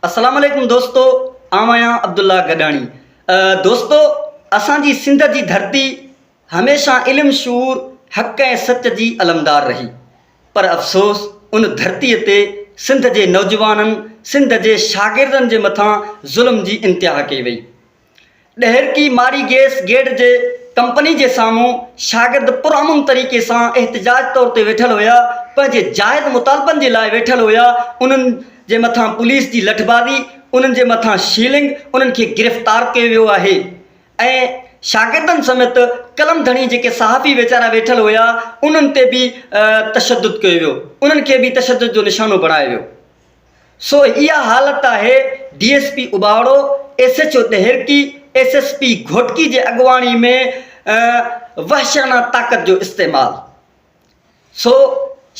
السلام عليڪم دوستو آئون آهيان عبدالله گڏاڻي دوستو اسان جي سنڌ جي ڌرتي هميشه علم شعور حق ۽ سچ جي علمدار رهي پر افسوس ان ڌرتي تي سنڌ جي نوجوانن سنڌ جي شاگردن جي مٿان ظلم جي انتها ڪئي وئي ڏهرڪي ماري گيس گيڊ جي ڪمپني جي سامهون شاگرد پرامن طريقي سان احتجاج طور تي ويٺل هيا، پنهنجي جائز مطالبن جي لاء ويٺل هيا، انهن جي مٿان پوليس جي لٺبازي، انهن جي مٿان شيلنگ، انهن کي گرفتار ڪيو ويو آهي ۽ شاگردن سميت قلم ڌڻي جيڪي صحافي ويچارا ويٺل هيا انهن تي به تشدد ڪيو ويو، انهن کي به تشدد جو نشانو بڻايو ويو. سو اها حالت آهي D S P Ubauro, S H O Daharki, S S P Ghotki جي اڳواڻي ۾ وحشيانه طاقت جو استعمال. سو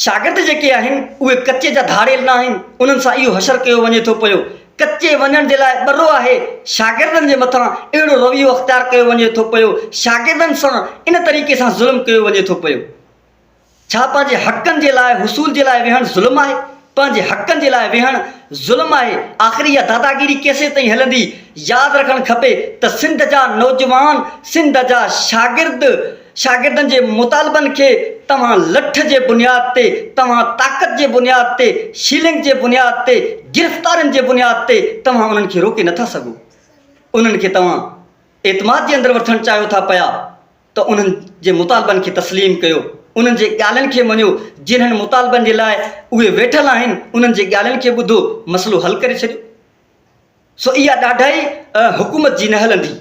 شاگرد جيڪي آهن اهي ڪچي جا ڌاڙيل نه آهن انهن سان اهو حشر ڪيو وڃي ٿو پيو. ڪچي وڃڻ جي لاء ٻرو آهي شاگردن جي مٿان اهڙو رويو اختيار ڪيو وڃي ٿو پيو شاگردن سان ان طريقي سان ظلم ڪيو وڃي ٿو پيو. ڇا پنهنجي حقن جي لاء حصول جي لاء ويهڻ ظلم آهي؟ پنهنجي حقن جي لاء ويهڻ ظلم آهي؟ آخر اها داداگيري ڪيسين تائين هلندي؟ ياد رکڻ کپي ته سنڌ جا نوجوان، سنڌ جا شاگرد، شاگردن جي مطالبن کي توهان لٺ جي بنياد تي، توهان طاقت جي بنياد تي، شيلنگ جي بنياد تي، گرفتارين جي بنياد تي توهان انهن کي روڪي نٿا سگهو. انهن کي توهان اعتماد جي اندر وٺڻ چاهيو ٿا پيا. ته انهن جي مطالبن کي تسليم ڪيو، انهن جي ڳالهين کي مڃيو، جنهن مطالبن جي لاء اهي ويٺل آهن، انهن جي ڳالهين کي ٻڌو، مسئلو حل ڪري ڇڏيو. سو اها ڏاڍائي حڪومت جي نه هلندي.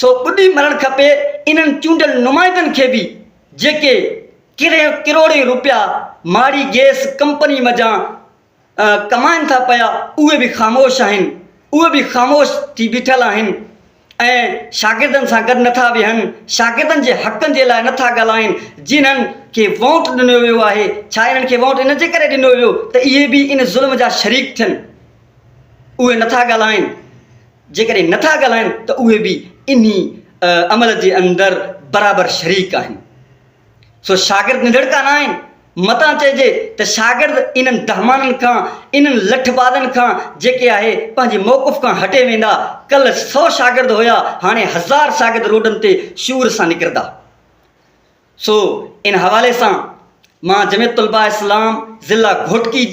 سو ٻڏي مرڻ کپي انهن چونڊيل نمائندن کي به جيڪي ڪروڙين روپيا ماڙي گيس ڪمپني منجهان ڪمائن ٿا پيا اهي به خاموش آهن اهي به خاموش ٿي بيٺل آهن ۽ شاگردن سان گڏ نٿا ويهن شاگردن جي حقن جي لاء نٿا ڳالهائن جنهن کي ووٽ ڏنو ويو آهي ڇا انهن کي ووٽ ان جي ڪري ڏنو ويو ته اهي به ان ظلم جا شريڪ ٿين اهي نٿا ڳالهائن جيڪڏهن نٿا ڳالهائن ته اهي به انهي عمل جي اندر برابر شريڪ آهن سو شاگرد نڌڙڪا نه آهن. متان چئجي ته شاگرد انهن دهمانن کان، انهن لٺبازن کان جيڪي آهي پنهنجي موقف کان هٽي ويندا. ڪلهه سو شاگرد هيا، هاڻي هزار شاگرد روڊن تي شعور سان نڪرندا. سو ان حوالي سان مان جمعيت طلباء اسلام ضلع گهوٽڪي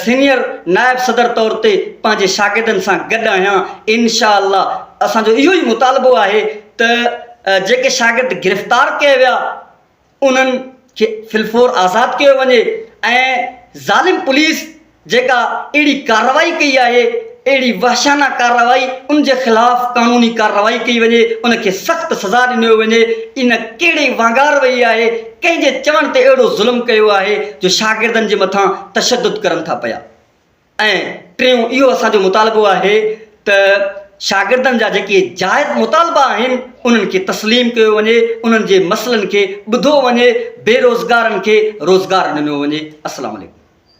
سينيئر نائب صدر طور تي پنهنجي شاگردن سان گڏ آهيان. انشاء الله اسان جو اهو ئي مطالبو آهي ته جيڪي شاگرد گرفتار ڪيا ويا انهن کي في الفور آزاد ڪيو وڃي ۽ ظالم پوليس جيڪا اهڙي ڪارروائي ڪئي آهي اهڙي وحشانه ڪارروائي ان جي خلاف قانوني ڪارروائي ڪئي وڃي ان کي سخت سزا ڏنيو وڃي ان ڪهڙي وانگار وئي آهي ڪنهن جي چوڻ تي اهڙو ظلم ڪيو آهي جو شاگردن جي مٿان تشدد ڪرن ٿا پيا ۽ ٽيون اهو اسان جو مطالبو آهي ته شاگردن جا جيڪي جائز مطالبا آهن انهن کي تسليم ڪيو وڃي انهن جي مسئلن کي ٻڌو وڃي بيروزگارن کي روزگار ڏنو وڃي السلام عليڪم.